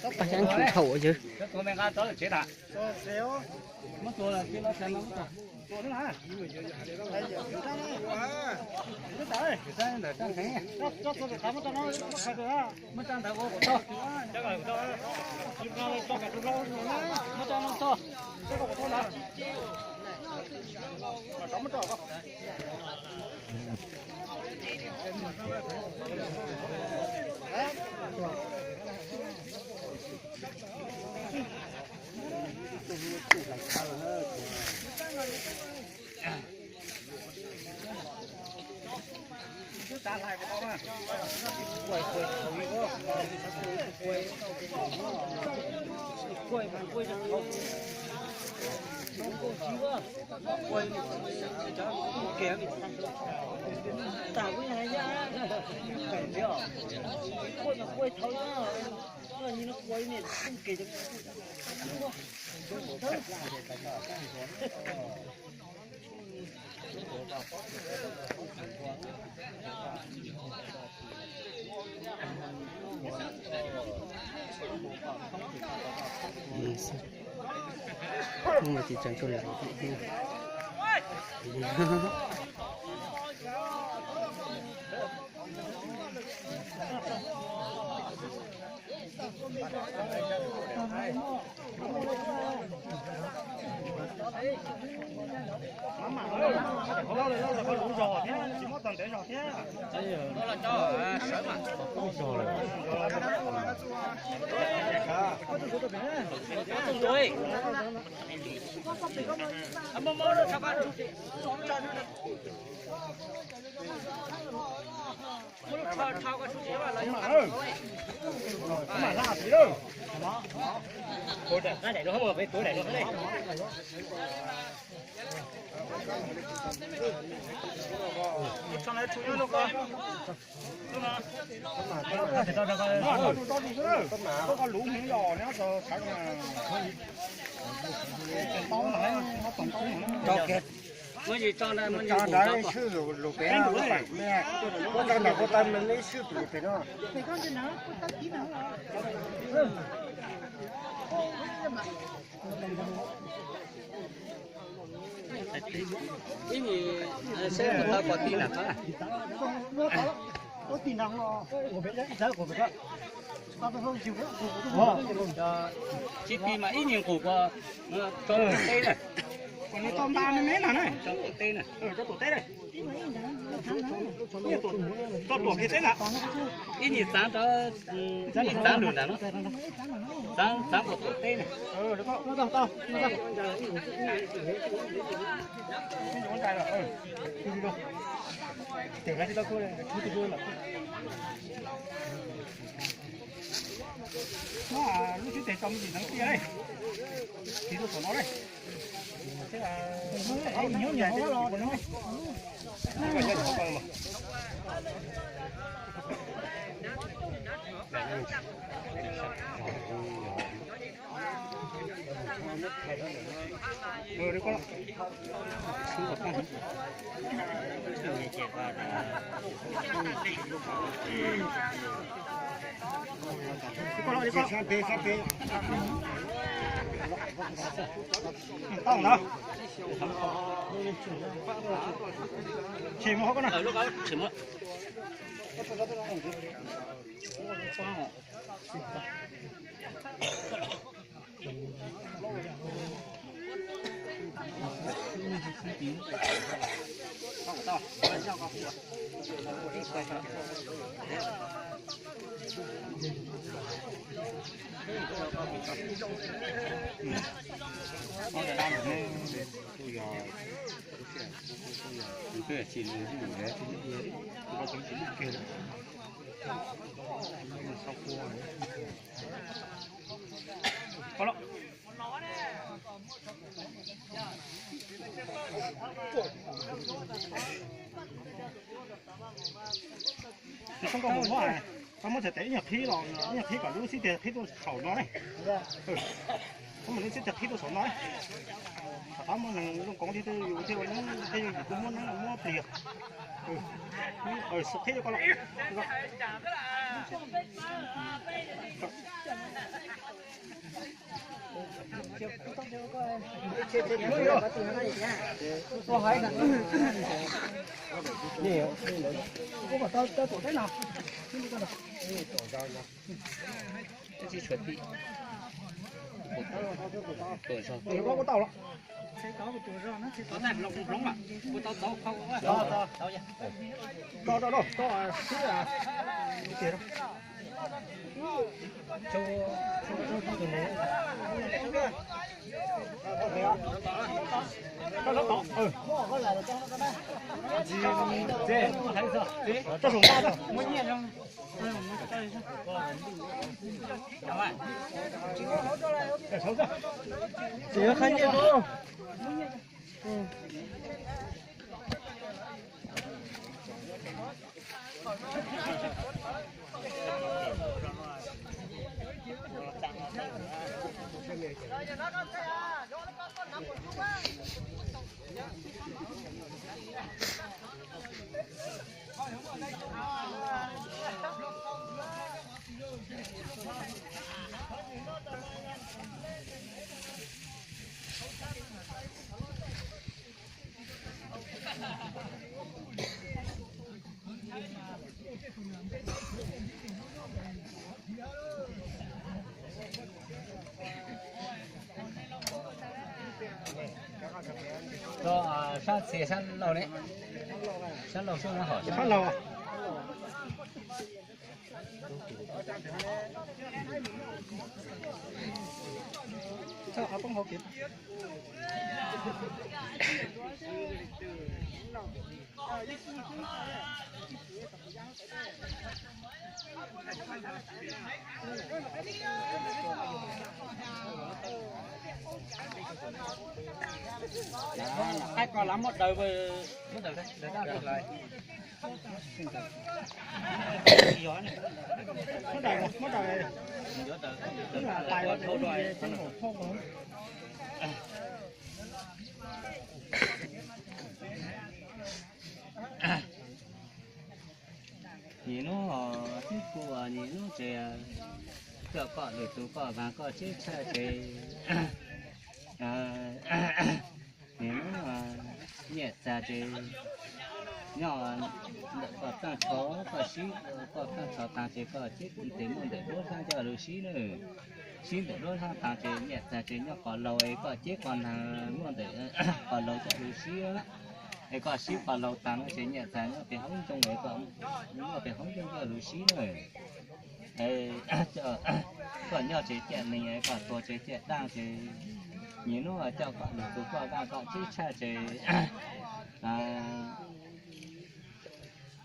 Tau pas xyab ntsum thaum ua yawg. Tso kiag. Muab tso ntawd swb lus pem no, muab tso ntawm ko taw mas neb swb lus pem no. Ib nyuag seb mus tau pom ti nram qab. Tsis ti mas ib nyuag nqus ko, tso teb na. Tso teb na. Tso tuam kiag teb na. Ib nyuag txav rau, ib nyuag txav lug nram no. Txav, txav tuam teb na. Lub xib tes tau me ntsis ntawd tiag, tiv rau tom no. Nyob nyob los. Koj muab txhais tes ib nyuag qhib los, ib nyuag qhib kom lub xib tiag qhib tuaj saum no ne. Koj muab lub xib tiag qhib tuaj saum no. Rov qab muab neeg zoo koov thiab yus thiaj ua neeb, thiaj yus kuj muab neeb muab pliag. Qhib rau koj los. Sab txhia sab laug ne, sab laug sab laug. Qaib ko lawv muab daws, muab daws, muab daws. Nim no tib kuj nim no ces coj koj lwm tus koj vas koj tsheb tshaj ces nim no nyiaj txag ces nyob ntawm koj tag nrho, koj sib koj tag nrho tag ces koj tsheb tes muaj ntawm duab hlab coj lug sib na. Sib ntawm duab hlab tag ces nyiaj txag ces nyob qos laug es koj tsheb qos nag muaj ntawm qos laug coj lug sib. Es koj sib qos laug tag no ces nyiaj txag nyob pem hauv ncoo es koj muaj pem hauv ncoo coj lug sib na. Koj nyob tsev ciaj nees, koj tuag tsev ciaj daj ces nim no coj koj lwm tus koj vaj koj tsheb tshaj ces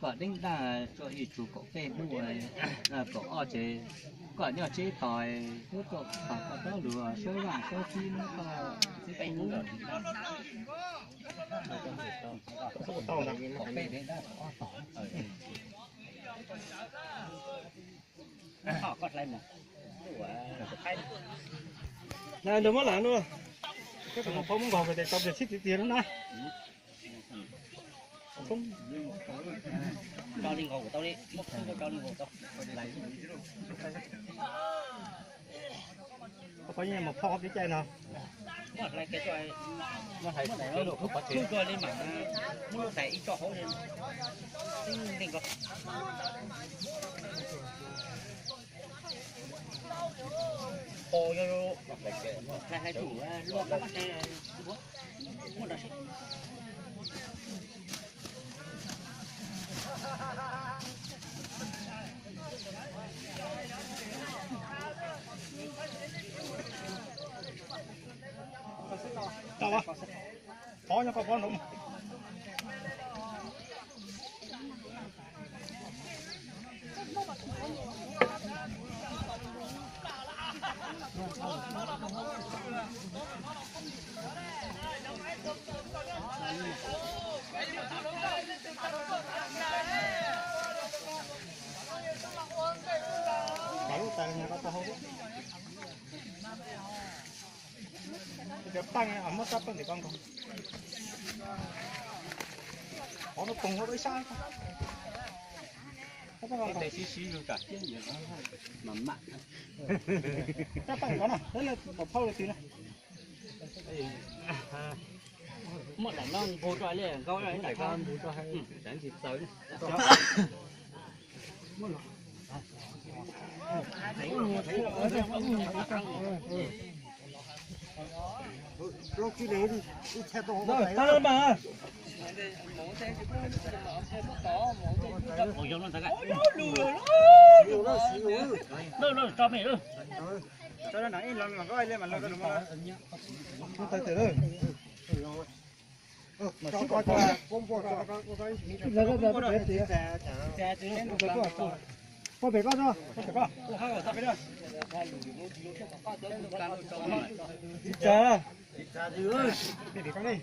koj deeb daj tsuas ib tsug kaum peb hnub, kaum ob ces koj nyob tsev tos hnub tuaj tos koj rov lug suab vaj suab txib hnub koj txib peb hnub. Ntawd muab lam no. Mus phauj muab nkaus tes tau tias sib tiv tiag lub na. Rau li nkaus tau li, muab khub rau li nkaus tau. Koj yeej mus phauj pib caij no. Muab hlais kiag tso, muab hlais kiag tso li mas muab lub tais ib tso hauv li nkaus. Hlais hlais tsum luaj qab qab tse muab nrog sib. Tau, pov nyob koj pov nroo. Cov paj muab tab paj ntim koj nkaus. Qhov no poog ua ib sab. Tab paj ntim koj no, pom phauj los twg na. Muab daim no npog rau li nkaus, daim no npog rau, tsis txaus. Poj pem koj, poj pem koj. Tsis txaus. Pem koj ne.